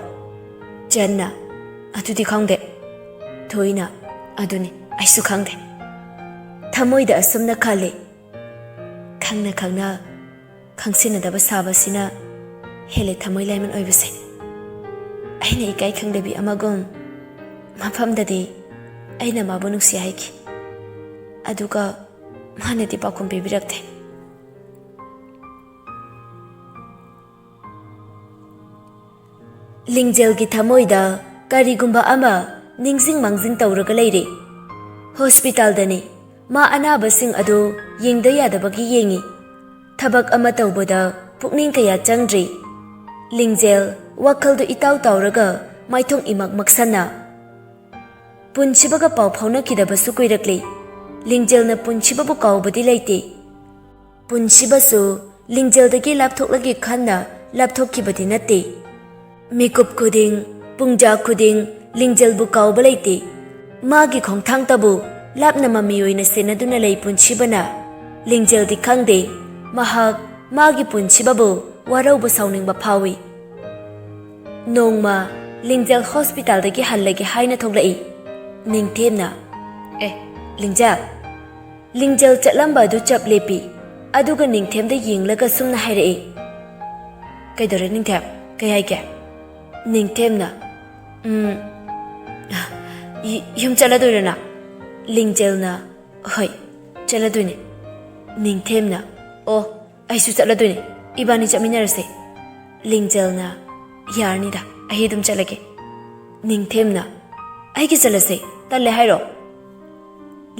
ꯆꯟꯅ, "ꯑꯗꯨꯗꯤ ꯈꯪꯗꯦ꯫" ꯊꯣꯏꯅ, "ꯑꯗꯨꯅꯤ, ꯑꯩꯁꯨ ꯈꯪꯗꯦ꯫" ꯊꯃꯣꯏꯗ ꯑꯁꯨꯝꯅ ꯈꯜꯂꯤ, "ꯈꯪꯅ ꯈꯪꯅ ꯈꯪꯁꯤꯟꯅꯗꯕ ꯁꯥꯕꯁꯤꯅ ꯍꯦꯜꯂꯦ ꯊꯃꯣꯏ ꯂꯥꯏꯃꯟ ꯑꯣꯏꯕꯁꯦ꯫ ꯑꯩꯅ ꯏꯀꯥꯏ ꯈꯪꯗꯕꯤ ꯑꯃꯒꯨꯝ ꯃꯐꯝꯗꯗꯤ ꯑꯩꯅ ꯃꯥꯕꯨ ꯅꯨꯡꯁꯤ ꯍꯥꯏꯈꯤ꯫ ꯑꯗꯨꯒ ꯃꯥꯅꯗꯤ ꯄꯥꯎꯈꯨꯝ ꯄꯤꯕꯤꯔꯛꯇꯦ꯫ ꯂꯤꯡꯖꯦꯜꯒꯤ ꯊꯃꯣꯏꯗ ꯀꯔꯤꯒꯨꯝꯕ ꯑꯃ ꯅꯤꯡꯁꯤꯡ ꯃꯥꯡꯖꯤꯡ ꯇꯧꯔꯒ ꯂꯩꯔꯦ꯫ ꯍꯣꯁꯄꯤꯇꯥꯜꯗꯅꯤ꯫ ꯃꯥ ꯑꯅꯥꯕꯁꯤꯡ ꯑꯗꯨ ꯌꯦꯡꯗ ꯌꯥꯗꯕꯒꯤ ꯌꯦꯡꯉꯤ꯫ ꯊꯕꯛ ꯑꯃ ꯇꯧꯕꯗ ꯄꯨꯛꯅꯤꯡ ꯀꯌꯥ ꯆꯪꯗ꯭ꯔꯤ꯫ ꯂꯤꯡꯖꯦꯜ ꯋꯥꯈꯜꯗꯨ ꯏꯇꯥꯎ ꯇꯥꯎꯔꯒ ꯃꯥꯏꯊꯣꯡ ꯏꯃꯛ ꯃꯛꯁꯟꯅ꯫ ꯄꯨꯟꯁꯤꯕꯒ ꯄꯥꯎ ꯐꯥꯎꯅꯈꯤꯗꯕꯁꯨ ꯀꯨꯏꯔꯛꯂꯦ꯫ ꯂꯤꯡꯖꯦꯜꯅ ꯄꯨꯟꯁꯤꯕꯕꯨ ꯀꯥꯎꯕꯗꯤ ꯂꯩꯇꯦ꯫ ꯄꯨꯟꯁꯤꯕꯁꯨ ꯂꯤꯡꯖꯦꯜꯗꯒꯤ ꯂꯥꯞꯊꯣꯛꯂꯒꯦ ꯈꯟꯅ ꯂꯥꯞꯊꯣꯛꯈꯤꯕꯗꯤ ꯅꯠꯇꯦ꯫ ꯃꯤꯀꯨꯞ ꯈꯨꯗꯤꯡ, ꯄꯨꯡꯖꯥ ꯈꯨꯗꯤꯡ ꯂꯤꯡꯖꯦꯜꯕꯨ ꯀꯥꯎꯕ ꯂꯩꯇꯦ꯫ ꯃꯥꯒꯤ ꯈꯣꯡꯊꯥꯡꯇꯕꯨ ꯂꯥꯞꯅ ꯃꯃꯤ ꯑꯣꯏꯅ ꯁꯦꯟꯅꯗꯨꯅ ꯂꯩ ꯄꯨꯟꯁꯤꯕꯅ꯫ ꯂꯤꯡꯖꯦꯜꯗꯤ ꯈꯪꯗꯦ, ꯃꯍꯥꯛ ꯃꯥꯒꯤ ꯄꯨꯟꯁꯤꯕꯕꯨ ꯋꯥꯔꯧꯕ ꯁꯥꯎꯅꯤꯡꯕ ꯐꯥꯎꯏ꯫ ꯅꯣꯡꯃ ꯂꯤꯡꯖꯦꯜ ꯍꯣꯁꯄꯤꯇꯥꯜꯗꯒꯤ ꯍꯜꯂꯒꯦ ꯍꯥꯏꯅ ꯊꯣꯛꯂꯛꯏ꯫ ꯅꯤꯡꯊꯦꯝꯅ, "ꯑꯦ, ꯂꯤꯡꯖꯦꯜ!" ꯂꯤꯡꯖꯦꯜ ꯆꯠꯂꯝꯕ ꯑꯗꯨ ꯆꯞ ꯂꯦꯞꯄꯤ꯫ ꯑꯗꯨꯒ ꯅꯤꯡꯊꯦꯝꯗ ꯌꯦꯡꯂꯒ ꯁꯨꯝꯅ ꯍꯥꯏꯔꯛꯏ, "ꯀꯩꯗꯧꯔꯦ ꯅꯤꯡꯊꯦꯝ? ꯀꯩ ꯍꯥꯏꯒꯦ?" ꯅꯤꯡꯊꯦꯝꯅ, "ꯎꯝ, ꯌ-, ꯌꯨꯝ ꯆꯠꯂꯗꯣꯏꯔꯣ ꯅꯪ?" ꯂꯤꯡꯖꯦꯜꯅ, "ꯍꯣꯏ, ꯆꯠꯂꯗꯣꯏꯅꯦ꯫" ꯅꯤꯡꯊꯦꯝꯅ, "ꯑꯣ, ꯑꯩꯁꯨ ꯆꯠꯂꯗꯣꯏꯅꯦ꯫ ꯏꯕꯥꯅꯤ ꯆꯠꯃꯤꯟꯅꯔꯁꯦ꯫" ꯂꯤꯡꯖꯦꯜꯅ, "ꯌꯥꯔꯅꯤꯗ, ꯑꯩ ꯑꯗꯨꯝ ꯆꯠꯂꯒꯦ꯫" ꯅꯤꯡꯊꯦꯝꯅ, "ꯑꯩꯒ ꯆꯠꯂꯁꯦ, ꯇꯜꯂꯦ ꯍꯥꯏꯔꯣ?"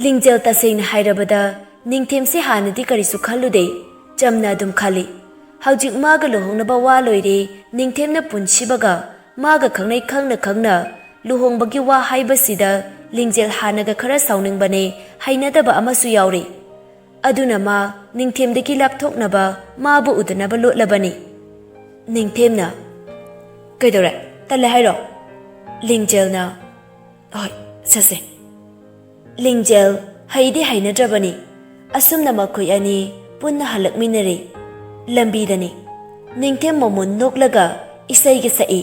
ꯂꯤꯡꯖꯦꯜ ꯇꯁꯦꯡꯅ ꯍꯥꯏꯔꯕꯗ ꯅꯤꯡꯊꯦꯝꯁꯦ ꯍꯥꯟꯅꯗꯤ ꯀꯔꯤꯁꯨ ꯈꯜꯂꯨꯗꯦ꯫ ꯆꯝꯅ ꯑꯗꯨꯝ ꯈꯜꯂꯤ꯫ ꯍꯧꯖꯤꯛ ꯃꯥꯒ ꯂꯨꯍꯣꯡꯅꯕ ꯋꯥ ꯂꯣꯏꯔꯦ, ꯅꯤꯡꯊꯦꯝꯅ ꯄꯨꯟꯁꯤꯕꯒ ꯃꯥꯒ ꯈꯪꯅꯩ ꯈꯪꯅ ꯈꯪꯅ ꯂꯨꯍꯣꯡꯕꯒꯤ ꯋꯥ ꯍꯥꯏꯕꯁꯤꯗ ꯂꯤꯡꯖꯦꯜ ꯍꯥꯟꯅꯒ ꯈꯔ ꯁꯥꯎꯅꯤꯡꯕꯅꯦ, ꯍꯩꯅꯗꯕ ꯑꯃꯁꯨ ꯌꯥꯎꯔꯤ꯫ ꯑꯗꯨꯅ ꯃꯥ ꯅꯤꯡꯊꯦꯝꯗꯒꯤ ꯂꯥꯞꯊꯣꯛꯅꯕ ꯃꯥꯕꯨ ꯎꯗꯅꯕ ꯂꯣꯠꯂꯕꯅꯤ꯫ ꯅꯤꯡꯊꯦꯝꯅ, "ꯀꯩꯗꯧꯔꯦ? ꯇꯜꯂꯦ ꯍꯥꯏꯔꯣ?" ꯂꯤꯡꯖꯦꯜꯅ, "ꯍꯣꯏ, ꯆꯠꯁꯦ꯫" ꯂꯤꯡꯖꯦꯜ ꯍꯩꯗꯤ ꯍꯩꯅꯗ꯭ꯔꯕꯅꯤ꯫ ꯑꯁꯨꯝꯅ ꯃꯈꯣꯏ ꯑꯅꯤ ꯄꯨꯟꯅ ꯍꯜꯂꯛꯃꯤꯟꯅꯔꯦ꯫ ꯂꯝꯕꯤꯗꯅꯤ꯫ ꯅꯤꯡꯊꯦꯝ ꯃꯣꯃꯣꯟ ꯅꯣꯛꯂꯒ ꯏꯁꯩꯒ ꯁꯛꯏ꯫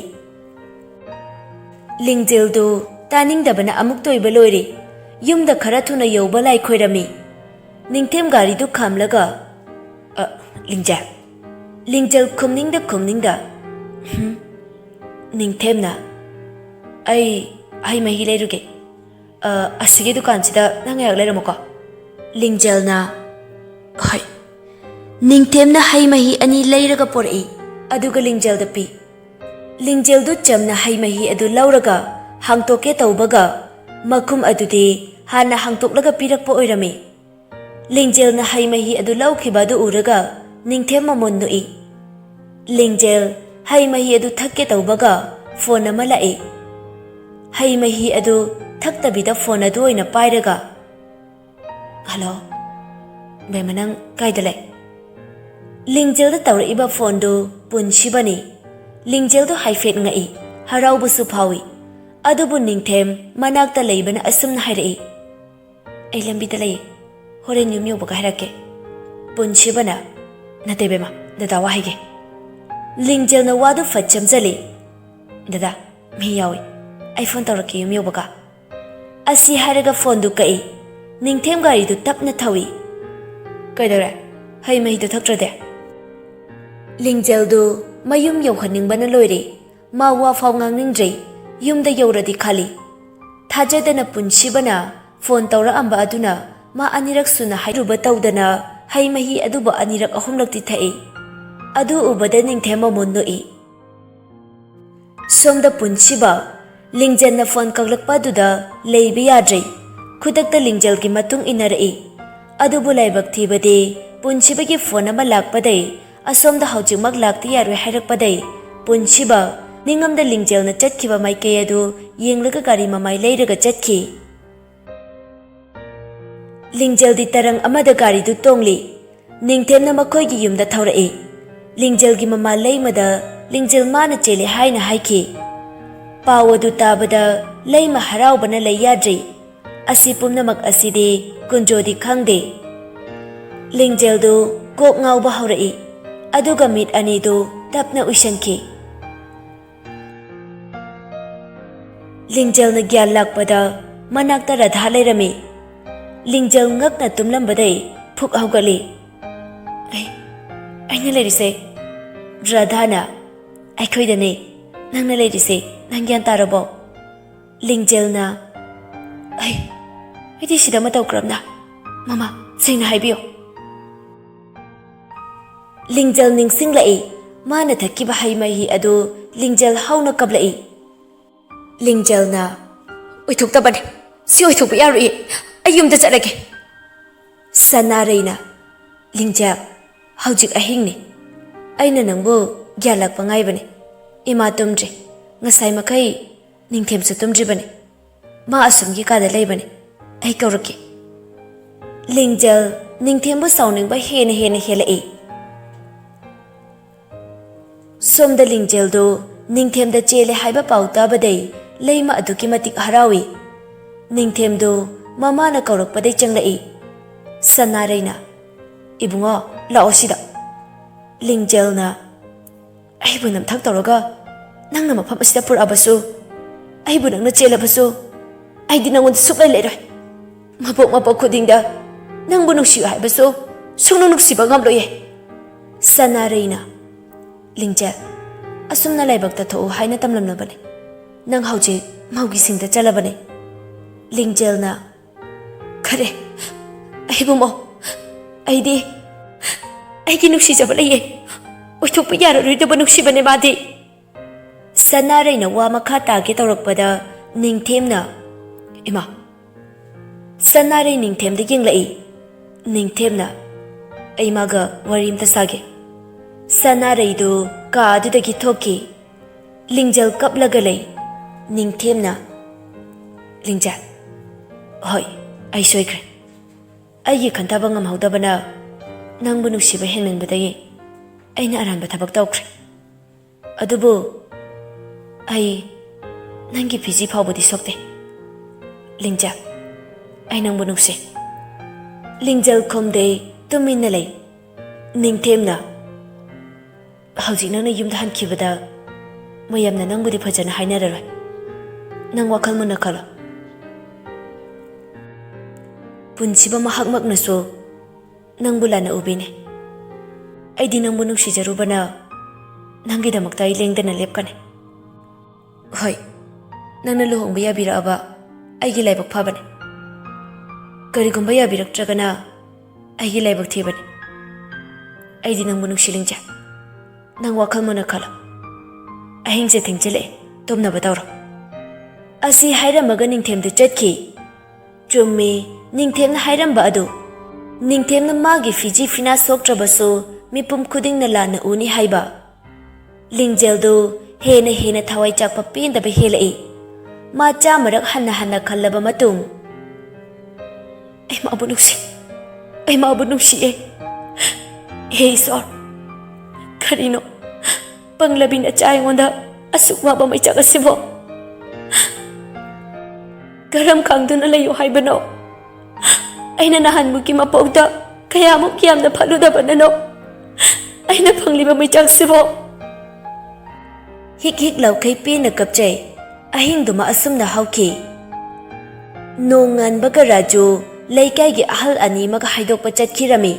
ꯂꯤꯡꯖꯦꯜꯗꯨ ꯇꯥꯅꯤꯡꯗꯕꯅ ꯑꯃꯨꯛ ꯇꯣꯏꯕ ꯂꯣꯏꯔꯦ꯫ ꯌꯨꯝꯗ ꯈꯔ ꯊꯨꯅ ꯌꯧꯕ ꯂꯥꯏ ꯈꯣꯏꯔꯝꯃꯤ꯫ ꯅꯤꯡꯊꯦꯝ ꯒꯥꯔꯤꯗꯨ ꯈꯥꯝꯂꯒ, "ꯑ, ꯂꯤꯡꯖꯦꯜ꯫" ꯂꯤꯡꯖꯦꯜ ꯈꯨꯝꯅꯤꯡꯗ ꯈꯨꯝꯅꯤꯡꯗ, "ꯍꯨꯝ?" ꯅꯤꯡꯊꯦꯝꯅ, "ꯑꯩ ꯍꯩ ꯃꯍꯤ ꯂꯩꯔꯨꯒꯦ꯫" "ꯑ, ꯑꯁꯤꯒꯤ ꯗꯨꯀꯥꯟꯁꯤꯗ ꯅꯪ ꯉꯥꯏꯍꯥꯛ ꯂꯩꯔꯝꯃꯨꯀꯣ꯫" ꯂꯤꯡꯖꯦꯜꯅ, "ꯍꯣꯏ꯫" ꯅꯤꯡꯊꯦꯝꯅ ꯍꯩ ꯃꯍꯤ ꯑꯅꯤ ꯂꯩꯔꯒ ꯄꯣꯔꯛꯏ, ꯑꯗꯨꯒ ꯂꯤꯡꯖꯦꯜꯗ ꯄꯤ꯫ ꯂꯤꯡꯖꯦꯜꯗꯨ ꯆꯝꯅ ꯍꯩ ꯃꯍꯤ ꯑꯗꯨ ꯂꯧꯔꯒ ꯍꯥꯡꯇꯣꯛꯀꯦ ꯇꯧꯕꯒ, ꯃꯈꯨꯝ ꯑꯗꯨꯗꯤ ꯍꯥꯟꯅ ꯍꯥꯡꯇꯣꯛꯂꯒ ꯄꯤꯔꯛꯄ ꯑꯣꯏꯔꯝꯃꯤ꯫ ꯂꯤꯡꯖꯦꯜꯅ ꯍꯩ ꯃꯍꯤ ꯑꯗꯨ ꯂꯧꯈꯤꯕ ꯑꯗꯨ ꯎꯔꯒ ꯅꯤꯡꯊꯦꯝ ꯃꯃꯣꯟ ꯅꯣꯛꯏ꯫ ꯂꯤꯡꯖꯦꯜ ꯍꯩ ꯃꯍꯤ ꯑꯗꯨ ꯊꯛꯀꯦ ꯇꯧꯕꯒ ꯐꯣꯟ ꯑꯃ ꯂꯥꯛꯏ꯫ ꯍꯩ ꯃꯍꯤ ꯑꯗꯨ ꯊꯛꯇꯕꯤꯗ ꯐꯣꯟ ꯑꯗꯨ ꯑꯣꯏꯅ ꯄꯥꯏꯔꯒ, "ꯍꯜꯂꯣ, ꯕꯦꯝꯃ, ꯅꯪ ꯀꯥꯏꯗ ꯂꯩ?" ꯂꯤꯡꯖꯦꯜꯗ ꯇꯧꯔꯛꯏꯕ ꯐꯣꯟꯗꯨ ꯄꯨꯟꯁꯤꯕꯅꯤ꯫ ꯂꯤꯡꯖꯦꯜꯗꯨ ꯍꯥꯏꯐꯦꯠ ꯉꯛꯏ, ꯍꯔꯥꯎꯕꯁꯨ ꯐꯥꯎꯏ꯫ ꯑꯗꯨꯕꯨ ꯅꯤꯡꯊꯦꯝ ꯃꯅꯥꯛꯇ ꯂꯩꯕꯅ ꯑꯁꯨꯝꯅ ꯍꯥꯏꯔꯛꯏ, "ꯑꯩ ꯂꯝꯕꯤꯗ ꯂꯩꯌꯦ, ꯍꯣꯔꯦꯟ ꯌꯨꯝ ꯌꯧꯕꯒ ꯍꯥꯏꯔꯛꯀꯦ꯫" ꯄꯨꯟꯁꯤꯕꯅ, "ꯅꯠꯇꯦ ꯕꯦꯝꯃ, ꯗꯗꯥ ꯋꯥ ꯍꯥꯏꯒꯦ꯫" ꯂꯤꯡꯖꯦꯜꯅ ꯋꯥꯗꯨ ꯐꯠ ꯆꯝꯖꯜꯂꯤ꯫ "ꯗꯗꯥ, ꯃꯤ ꯌꯥꯎꯏ, ꯑꯩ ꯐꯣꯟ ꯇꯧꯔꯛꯀꯦ ꯌꯨꯝ ꯌꯧꯕꯒ꯫" ꯑꯁꯤ ꯍꯥꯏꯔꯒ ꯐꯣꯟꯗꯨ ꯀꯛꯏ꯫ ꯅꯤꯡꯊꯦꯝ ꯒꯥꯔꯤꯗꯨ ꯇꯞꯅ ꯊꯧꯏ꯫ "ꯀꯩꯗꯧꯔꯦ? ꯍꯩ ꯃꯍꯤꯗꯨ ꯊꯛꯇ꯭ꯔꯗꯤ?" ꯂꯤꯡꯖꯦꯜꯗꯨ ꯃꯌꯨꯝ ꯌꯧꯍꯟꯅꯤꯡꯕꯅ ꯂꯣꯏꯔꯦ꯫ ꯃꯥ ꯋꯥ ꯐꯥꯎ ꯉꯥꯡꯅꯤꯡꯗ꯭ꯔꯦ꯫ ꯌꯨꯝꯗ ꯌꯧꯔꯗꯤ ꯈꯜꯂꯤ꯫ ꯊꯥꯖꯗꯅ ꯄꯨꯟꯁꯤꯕꯅ ꯐꯣꯟ ꯇꯧꯔꯛꯑꯝꯕ ꯑꯗꯨꯅ ꯃꯥ ꯑꯅꯤꯔꯛ ꯁꯨꯅ ꯍꯥꯏꯔꯨꯕ ꯇꯧꯗꯅ ꯍꯩ ꯃꯍꯤ ꯑꯗꯨꯕꯨ ꯑꯅꯤꯔꯛ ꯑꯍꯨꯝꯂꯛꯇꯤ ꯊꯛꯏ꯫ ꯑꯗꯨ ꯎꯕꯗ ꯅꯤꯡꯊꯦꯝ ꯃꯃꯣꯟ ꯅꯣꯛꯏ꯫ ꯁꯣꯝꯗ ꯄꯨꯟꯁꯤꯕ ꯂꯤꯡꯖꯦꯜꯅ ꯐꯣꯟ ꯀꯛꯂꯛꯄ ꯑꯗꯨꯗ ꯂꯩꯕ ꯌꯥꯗ꯭ꯔꯦ꯫ ꯈꯨꯗꯛꯇ ꯂꯤꯡꯖꯦꯜꯒꯤ ꯃꯇꯨꯡ ꯏꯟꯅꯔꯛꯏ꯫ ꯑꯗꯨꯕꯨ ꯂꯥꯏꯕꯛ ꯊꯤꯕꯗꯤ ꯄꯨꯟꯁꯤꯕꯒꯤ ꯐꯣꯟ ꯑꯃ ꯂꯥꯛꯄꯗꯩ, ꯑꯁꯣꯝꯗ ꯍꯧꯖꯤꯛꯃꯛ ꯂꯥꯛꯇ ꯌꯥꯔꯣꯏ ꯍꯥꯏꯔꯛꯄꯗꯩ, ꯄꯨꯟꯁꯤꯕ ꯅꯤꯡꯉꯝꯗ ꯂꯤꯡꯖꯦꯜꯅ ꯆꯠꯈꯤꯕ ꯃꯥꯏꯀꯩ ꯑꯗꯨ ꯌꯦꯡꯂꯒ ꯒꯥꯔꯤ ꯃꯃꯥꯏ ꯂꯩꯔꯒ ꯆꯠꯈꯤ꯫ ꯂꯤꯡꯖꯦꯜꯗꯤ ꯇꯔꯪ ꯑꯃꯗ ꯒꯥꯔꯤꯗꯨ ꯇꯣꯡꯂꯤ꯫ ꯅꯤꯡꯊꯦꯝꯅ ꯃꯈꯣꯏꯒꯤ ꯌꯨꯝꯗ ꯊꯧꯔꯛꯏ꯫ ꯂꯤꯡꯖꯦꯜꯒꯤ ꯃꯃꯥ ꯂꯩꯃꯗ ꯂꯤꯡꯖꯦꯜ ꯃꯥꯅ ꯆꯦꯜꯂꯦ ꯍꯥꯏꯅ ꯍꯥꯏꯈꯤ꯫ ꯄꯥꯎ ꯑꯗꯨ ꯇꯥꯕꯗ ꯂꯩꯃ ꯍꯔꯥꯎꯕꯅ ꯂꯩ ꯌꯥꯗ꯭ꯔꯤ꯫ ꯑꯁꯤ ꯄꯨꯝꯅꯃꯛ ꯑꯁꯤꯗꯤ ꯀꯨꯟꯖꯣꯗꯤ ꯈꯪꯗꯦ꯫ ꯂꯤꯡꯖꯦꯜꯗꯨ ꯀꯣꯛ ꯉꯥꯎꯕ ꯍꯧꯔꯛꯏ, ꯑꯗꯨꯒ ꯃꯤꯠ ꯑꯅꯤꯗꯨ ꯇꯞꯅ ꯎꯏꯁꯟꯈꯤ꯫ ꯂꯤꯡꯖꯦꯜꯅ ꯒ꯭ꯌꯥꯟ ꯂꯥꯛꯄꯗ ꯃꯅꯥꯛꯇ ꯔꯥꯙꯥ ꯂꯩꯔꯝꯃꯤ꯫ ꯂꯤꯡꯖꯦꯜ ꯉꯛꯅ ꯇꯨꯝꯂꯝꯕꯗꯩ ꯐꯨꯛ ꯍꯧꯒꯠꯂꯤ꯫ "ꯑꯩ, ꯑꯩꯅ ꯂꯩꯔꯤꯁꯦ?" ꯔꯥꯙꯥꯅ, "ꯑꯩꯈꯣꯏꯗꯅꯦ ꯅꯪꯅ ꯂꯩꯔꯤꯁꯦ, ꯅꯪ ꯒ꯭ꯌꯥꯟ ꯇꯥꯔꯕꯣ?" ꯂꯤꯡꯖꯦꯜꯅ, ꯑꯩ ꯑꯩꯗꯤ ꯁꯤꯗ ꯃꯇꯧ ꯀꯔꯝꯅ? ꯃꯃꯥ, ꯁꯦꯡꯅ ꯍꯥꯏꯕꯤꯌꯨ꯫ ꯂꯤꯡꯖꯦꯜ ꯅꯤꯡꯁꯤꯡꯂꯛꯏ꯫ ꯃꯥꯅ ꯊꯛꯈꯤꯕ ꯍꯩ ꯃꯍꯤ ꯑꯗꯨ ꯂꯤꯡꯖꯦꯜ ꯍꯧꯅ ꯀꯞꯂꯛꯏ꯫ ꯂꯤꯡꯖꯦꯜꯅ, "ꯑꯣꯏꯊꯣꯛꯇꯕꯅꯤ, ꯁꯤ ꯑꯣꯏꯊꯣꯛꯄ ꯌꯥꯔꯣꯏꯌꯦ, ꯑꯩ ꯌꯨꯝꯗ ꯆꯠꯂꯒꯦ꯫" ꯁꯅꯥꯔꯩꯅ, "ꯂꯤꯡꯖꯦꯜ, ꯍꯧꯖꯤꯛ ꯑꯍꯤꯡꯅꯤ꯫ ꯑꯩꯅ ꯅꯪꯕꯨ ꯒ꯭ꯌꯥꯟ ꯂꯥꯛꯄ ꯉꯥꯏꯕꯅꯤ꯫ ꯏꯃꯥ ꯇꯨꯝꯗ꯭ꯔꯤ꯫ ꯉꯁꯥꯏ ꯃꯈꯩ ꯅꯤꯡꯊꯦꯝꯁꯨ ꯇꯨꯝꯗ꯭ꯔꯤꯕꯅꯤ꯫ ꯃꯥ ꯑꯁꯣꯝꯒꯤ ꯀꯥꯗ ꯂꯩꯕꯅꯤ꯫ ꯑꯩ ꯀꯧꯔꯛꯀꯦ꯫" ꯂꯤꯡꯖꯦꯜ ꯅꯤꯡꯊꯦꯝꯕꯨ ꯁꯥꯎꯅꯤꯡꯕ ꯍꯦꯟꯅ ꯍꯦꯟꯅ ꯍꯦꯜꯂꯛꯏ꯫ ꯁꯣꯝꯗ ꯂꯤꯡꯖꯦꯜꯗꯨ ꯅꯤꯡꯊꯦꯝꯗ ꯆꯦꯜꯂꯦ ꯍꯥꯏꯕ ꯄꯥꯎ ꯇꯥꯕꯗꯩ ꯂꯩꯃ ꯑꯗꯨꯛꯀꯤ ꯃꯇꯤꯛ ꯍꯔꯥꯎꯏ꯫ ꯅꯤꯡꯊꯦꯝꯗꯨ ꯃꯃꯥꯅ ꯀꯧꯔꯛꯄꯗꯩ ꯆꯪꯂꯛꯏ꯫ ꯁꯅꯥꯔꯩꯅ, "ꯏꯕꯨꯡꯉꯣ, ꯂꯥꯛꯑꯣ ꯁꯤꯗ꯫" ꯂꯤꯡꯖꯦꯜꯅ, "ꯑꯩꯕꯨ ꯅꯝꯊꯥꯛ ꯇꯧꯔꯒ ꯅꯪꯅ ꯃꯐꯝ ꯑꯁꯤꯗ ꯄꯨꯔꯛꯑꯕꯁꯨ, ꯑꯩꯕꯨ ꯅꯪꯅ ꯆꯦꯜꯂꯕꯁꯨ, ꯑꯩꯗꯤ ꯅꯪꯉꯣꯟꯗ ꯁꯨꯛꯂꯩ ꯂꯩꯔꯣꯏ꯫ ꯃꯄꯣꯛ ꯃꯄꯣꯛ ꯈꯨꯗꯤꯡꯗ ꯅꯪꯕꯨ ꯅꯨꯡꯁꯤꯌꯨ ꯍꯥꯏꯕꯁꯨ ꯁꯨꯡꯅꯨꯡ ꯅꯨꯡꯁꯤꯕ ꯉꯝꯂꯣꯏꯌꯦ꯫" ꯁꯅꯥꯔꯩꯅ, "ꯂꯤꯡꯖꯦꯜ, ꯑꯁꯨꯝꯅ ꯂꯥꯏꯕꯛꯇ ꯊꯣꯛꯎ ꯍꯥꯏꯅ ꯇꯝꯂꯝꯂꯕꯅꯤ꯫ ꯅꯪ ꯍꯧꯖꯤꯛ ꯃꯧꯒꯤ ꯁꯤꯡꯗ ꯆꯠꯂꯕꯅꯤ꯫" ꯂꯤꯡꯖꯦꯜꯅ, "ꯈꯔꯦ, ꯑꯩꯕꯨ ꯃꯧ, ꯑꯩꯗꯤ, ꯑꯩꯒꯤ ꯅꯨꯡꯁꯤꯖꯕ ꯂꯩꯌꯦ꯫ ꯑꯣꯏꯊꯣꯛꯄ ꯌꯥꯔꯔꯣꯏꯗꯕ ꯅꯨꯡꯁꯤꯕꯅꯦ ꯃꯥꯗꯤ꯫" ꯁꯅꯥꯔꯩꯅ ꯋꯥ ꯃꯈꯥ ꯇꯥꯒꯦ ꯇꯧꯔꯛꯄꯗ ꯅꯤꯡꯊꯦꯝꯅ, "ꯏꯃꯥ꯫" ꯁꯅꯥꯔꯩ ꯅꯤꯡꯊꯦꯝꯗ ꯌꯦꯡꯂꯛꯏ꯫ ꯅꯤꯡꯊꯦꯝꯅ, "ꯑꯩ ꯃꯥꯒ ꯋꯥꯔꯤ ꯑꯝꯇ ꯁꯥꯒꯦ꯫" ꯁꯅꯥꯔꯩꯗꯨ ꯀꯥ ꯑꯗꯨꯗꯒꯤ ꯊꯣꯛꯈꯤ꯫ ꯂꯤꯡꯖꯦꯜ ꯀꯞꯂꯒ ꯂꯩ꯫ ꯅꯤꯡꯊꯦꯝꯅ, "ꯂꯤꯡꯖꯦꯜ, ꯍꯣꯏ, ꯑꯩ ꯁꯣꯏꯈ꯭ꯔꯦ꯫ ꯑꯩꯒꯤ ꯈꯟꯊꯕ ꯉꯝꯍꯧꯗꯕꯅ ꯅꯪꯕꯨ ꯅꯨꯡꯁꯤꯕ ꯍꯦꯟꯃꯟꯕꯗꯒꯤ ꯑꯩꯅ ꯑꯔꯥꯟꯕ ꯊꯕꯛ ꯇꯧꯈ꯭ꯔꯦ꯫ ꯑꯗꯨꯕꯨ ꯑꯩ ꯅꯪꯒꯤ ꯐꯤꯖꯤ ꯐꯥꯎꯕꯗꯤ ꯁꯣꯛꯇꯦ꯫ ꯂꯤꯡꯖꯦꯜ, ꯑꯩ ꯅꯪꯕꯨ ꯅꯨꯡꯁꯤ꯫" ꯂꯤꯡꯖꯦꯜ ꯈꯨꯝꯗꯦ, ꯇꯨꯃꯤꯟꯅ ꯂꯩ꯫ ꯅꯤꯡꯊꯦꯝꯅ, "ꯍꯧꯖꯤꯛ ꯅꯪꯅ ꯌꯨꯝꯗ ꯍꯟꯈꯤꯕꯗ ꯃꯌꯥꯝꯅ ꯅꯪꯕꯨꯗꯤ ꯐꯖꯅ ꯍꯥꯏꯅꯔꯔꯣꯏ꯫ ꯅꯪ ꯋꯥꯈꯜ ꯃꯨꯟꯅ ꯈꯜꯂꯣ꯫ ꯄꯨꯟꯁꯤꯕ ꯃꯍꯥꯛꯃꯛꯅꯁꯨ ꯅꯪꯕꯨ ꯂꯥꯟꯅ ꯎꯕꯤꯅꯦ꯫ ꯑꯩꯗꯤ ꯅꯪꯕꯨ ꯅꯨꯡꯁꯤꯖꯔꯨꯕꯅ ꯅꯪꯒꯤꯗꯃꯛꯇ ꯑꯩ ꯂꯦꯡꯗꯅ ꯂꯦꯞꯀꯅꯤ꯫ ꯍꯣꯏ, ꯅꯪꯅ ꯂꯨꯍꯣꯡꯕ ꯌꯥꯕꯤꯔꯛꯑꯕ ꯑꯩꯒꯤ ꯂꯥꯏꯕꯛ ꯐꯕꯅꯦ꯫ ꯀꯔꯤꯒꯨꯝꯕ ꯌꯥꯕꯤꯔꯛꯇ꯭ꯔꯒꯅ ꯑꯩꯒꯤ ꯂꯥꯏꯕꯛ ꯊꯤꯕꯅꯦ꯫ ꯑꯩꯗꯤ ꯅꯪꯕꯨ ꯅꯨꯡꯁꯤ, ꯂꯤꯡꯖꯦꯜ꯫ ꯅꯪ ꯋꯥꯈꯜ ꯃꯨꯟꯅ ꯈꯜꯂꯣ꯫ ꯑꯍꯤꯡꯁꯦ ꯊꯦꯡꯖꯤꯜꯂꯛꯑꯦ, ꯇꯨꯝꯅꯕ ꯇꯧꯔꯣ꯫ ꯑꯁꯤ ꯍꯥꯏꯔꯝꯃꯒ ꯅꯤꯡꯊꯦꯝꯗꯨ ꯆꯠꯈꯤ꯫ ꯆꯨꯝꯃꯤ, ꯅꯤꯡꯊꯦꯝꯅ ꯍꯥꯏꯔꯝꯕ ꯑꯗꯨ꯫ ꯅꯤꯡꯊꯦꯝꯅ ꯃꯥꯒꯤ ꯐꯤꯖꯤ ꯐꯤꯅꯥ ꯁꯣꯛꯇ꯭ꯔꯕꯁꯨ ꯃꯤꯄꯨꯝ ꯈꯨꯗꯤꯡꯅ ꯂꯥꯟꯅ ꯎꯅꯤ ꯍꯥꯏꯕ꯫ ꯂꯤꯡꯖꯦꯜꯗꯨ ꯍꯦꯟꯅ ꯍꯦꯟꯅ ꯊꯋꯥꯏ ꯆꯥꯛꯄ ꯄꯦꯟꯗꯕ ꯍꯦꯜꯂꯛꯏ꯫ ꯃꯥ ꯆꯥꯝꯃꯔꯛ ꯍꯟꯅ ꯍꯟꯅ ꯈꯜꯂꯕ ꯃꯇꯨꯡ, "ꯑꯩ ꯃꯥꯕꯨ ꯅꯨꯡꯁꯤ, ꯑꯩ ꯃꯥꯕꯨ ꯅꯨꯡꯁꯤꯌꯦ꯫ ꯍꯦ ꯏꯁꯣꯔ, ꯀꯔꯤꯅꯣ ꯄꯪꯂꯕꯤ ꯅꯆꯥ ꯑꯩꯉꯣꯟꯗ ꯑꯁꯨꯛ ꯋꯥꯕ ꯃꯩꯆꯥꯛ ꯑꯁꯤꯕꯣ? ꯀꯔꯝ ꯈꯪꯗꯨꯅ ꯂꯩꯌꯨ ꯍꯥꯏꯕꯅꯣ? ꯑꯩꯅ ꯅꯍꯥꯟꯃꯨꯛꯀꯤ ꯃꯄꯣꯛꯇ ꯀꯌꯥꯃꯨꯛ ꯌꯥꯝꯅ ꯐꯠꯂꯨꯗꯕꯅꯅꯣ ꯑꯩꯅ ꯐꯪꯂꯤꯕ ꯃꯩꯆꯥꯛꯁꯤꯕꯣ?" ꯍꯤꯛ ꯍꯤꯛ ꯂꯥꯎꯈꯩ ꯄꯦꯟꯅ ꯀꯞꯆꯩ꯫ ꯑꯍꯤꯡꯗꯨꯃ ꯑꯁꯨꯝꯅ ꯍꯧꯈꯤ꯫ ꯅꯣꯡꯉꯥꯟꯕꯒ ꯔꯥꯖꯨ ꯂꯩꯀꯥꯏꯒꯤ ꯑꯍꯜ ꯑꯅꯤ ꯑꯃꯒ ꯍꯥꯏꯗꯣꯛꯄ ꯆꯠꯈꯤꯔꯝꯃꯤ꯫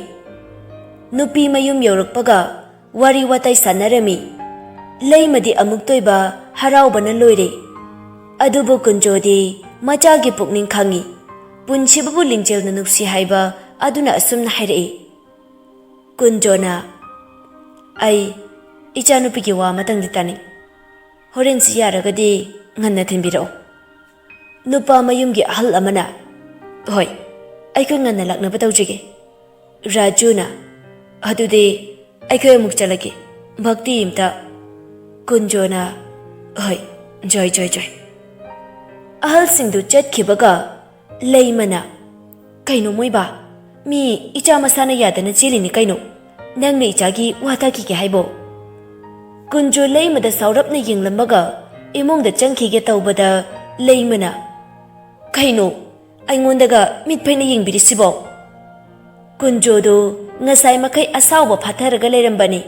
ꯅꯨꯄꯤ ꯃꯌꯨꯝ ꯌꯧꯔꯛꯄꯒ ꯋꯥꯔꯤ ꯋꯥꯇꯥꯏ ꯁꯥꯟꯅꯔꯝꯃꯤ꯫ ꯂꯩꯃꯗꯤ ꯑꯃꯨꯛꯇꯣꯏꯕ ꯍꯔꯥꯎꯕꯅ ꯂꯣꯏꯔꯦ꯫ ꯑꯗꯨꯕꯨ ꯀꯨꯟꯖꯣꯗꯤ ꯃꯆꯥꯒꯤ ꯄꯨꯛꯅꯤꯡ ꯈꯪꯉꯤ꯫ ꯄꯨꯟꯁꯤꯕꯕꯨ ꯂꯤꯡꯖꯦꯜꯅ ꯅꯨꯡꯁꯤ ꯍꯥꯏꯕ ꯑꯗꯨꯅ ꯑꯁꯨꯝꯅ ꯍꯥꯏꯔꯛꯏ꯫ ꯀꯨꯟꯖꯣꯅ, "ꯑꯩ ꯏꯆꯥꯅꯨꯄꯤꯒꯤ ꯋꯥ ꯑꯃꯇꯪꯗꯤ ꯇꯥꯅꯤꯡ꯫ ꯍꯣꯔꯦꯟꯁꯤ ꯌꯥꯔꯒꯗꯤ ꯉꯟꯅ ꯊꯤꯟꯕꯤꯔꯛꯑꯣ꯫" ꯅꯨꯄꯥ ꯃꯌꯨꯝꯒꯤ ꯑꯍꯜ ꯑꯃꯅ, "ꯍꯣꯏ, ꯑꯩꯈꯣꯏ ꯉꯟꯅ ꯂꯥꯛꯅꯕ ꯇꯧꯖꯒꯦ꯫" ꯔꯥꯖꯨꯅ, "ꯑꯗꯨꯗꯤ ꯑꯩꯈꯣꯏ ꯑꯃꯨꯛ ꯆꯠꯂꯒꯦ, ꯚꯛꯇꯤ ꯑꯝꯇ꯫" ꯀꯨꯟꯖꯣꯅ, "ꯍꯣꯏ, ꯖꯣꯏ, ꯖꯣꯏ, ꯖꯣꯏ꯫" ꯑꯍꯜꯁꯤꯡꯗꯨ ꯆꯠꯈꯤꯕꯒ ꯂꯩꯃꯅ, "ꯀꯩꯅꯣ ꯃꯣꯏꯕꯥ? ꯃꯤ ꯏꯆꯥ ꯃꯁꯥꯅ ꯌꯥꯗꯅ ꯆꯦꯜꯂꯤꯅꯤ ꯀꯩꯅꯣ? ꯅꯪꯅ ꯏꯆꯥꯒꯤ ꯋꯥ ꯇꯥꯈꯤꯒꯦ ꯍꯥꯏꯕꯣ?" ꯀꯨꯟꯖꯣ ꯂꯩꯃꯗ ꯁꯥꯎꯔꯞꯅ ꯌꯦꯡꯂꯝꯃꯒ ꯏꯃꯨꯡꯗ ꯆꯪꯈꯤꯒꯦ ꯇꯧꯕꯗ ꯂꯩꯃꯅ, "ꯀꯩꯅꯣ ꯑꯩꯉꯣꯟꯗꯒ ꯃꯤꯠ ꯐꯩꯅ ꯌꯦꯡꯕꯤꯔꯤꯁꯤꯕꯣ?" ꯀꯨꯟꯖꯣꯗꯨ ꯉꯁꯥꯏ ꯃꯈꯩ ꯑꯁꯥꯎꯕ ꯐꯥꯊꯔꯒ ꯂꯩꯔꯝꯕꯅꯤ꯫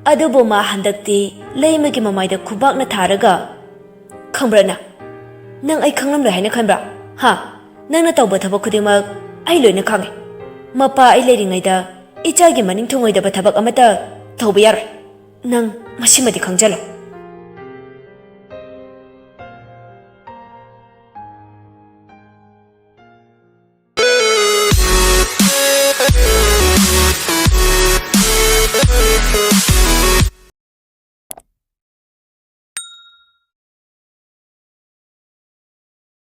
ꯑꯗꯨꯕꯨ ꯃꯥ ꯍꯟꯗꯛꯇꯤ ꯂꯩꯃꯒꯤ ꯃꯃꯥꯏꯗ ꯈꯨꯕꯥꯛꯅ ꯊꯥꯔꯒ, "ꯈꯪꯕ꯭ꯔꯥ ꯅꯪ? ꯅꯪ ꯑꯩ ꯈꯪꯂꯝꯂꯣꯏ ꯍꯥꯏꯅ ꯈꯟꯕ꯭ꯔꯥ? ꯍꯥ? ꯅꯪꯅ ꯇꯧꯕ ꯊꯕꯛ ꯈꯨꯗꯤꯡꯃꯛ ꯑꯩ ꯂꯣꯏꯅ ꯈꯪꯉꯦ꯫ ꯃꯄꯥ ꯑꯩ ꯂꯩꯔꯤꯉꯩꯗ ꯏꯆꯥꯒꯤ ꯃꯅꯤꯡ ꯊꯨꯡꯉꯣꯏꯗꯕ ꯊꯕꯛ ꯑꯃꯠꯇ ꯇꯧꯕ ꯌꯥꯔꯣꯏ꯫ ꯅꯪ ꯃꯁꯤꯃꯗꯤ ꯈꯪꯖꯜꯂꯣ꯫"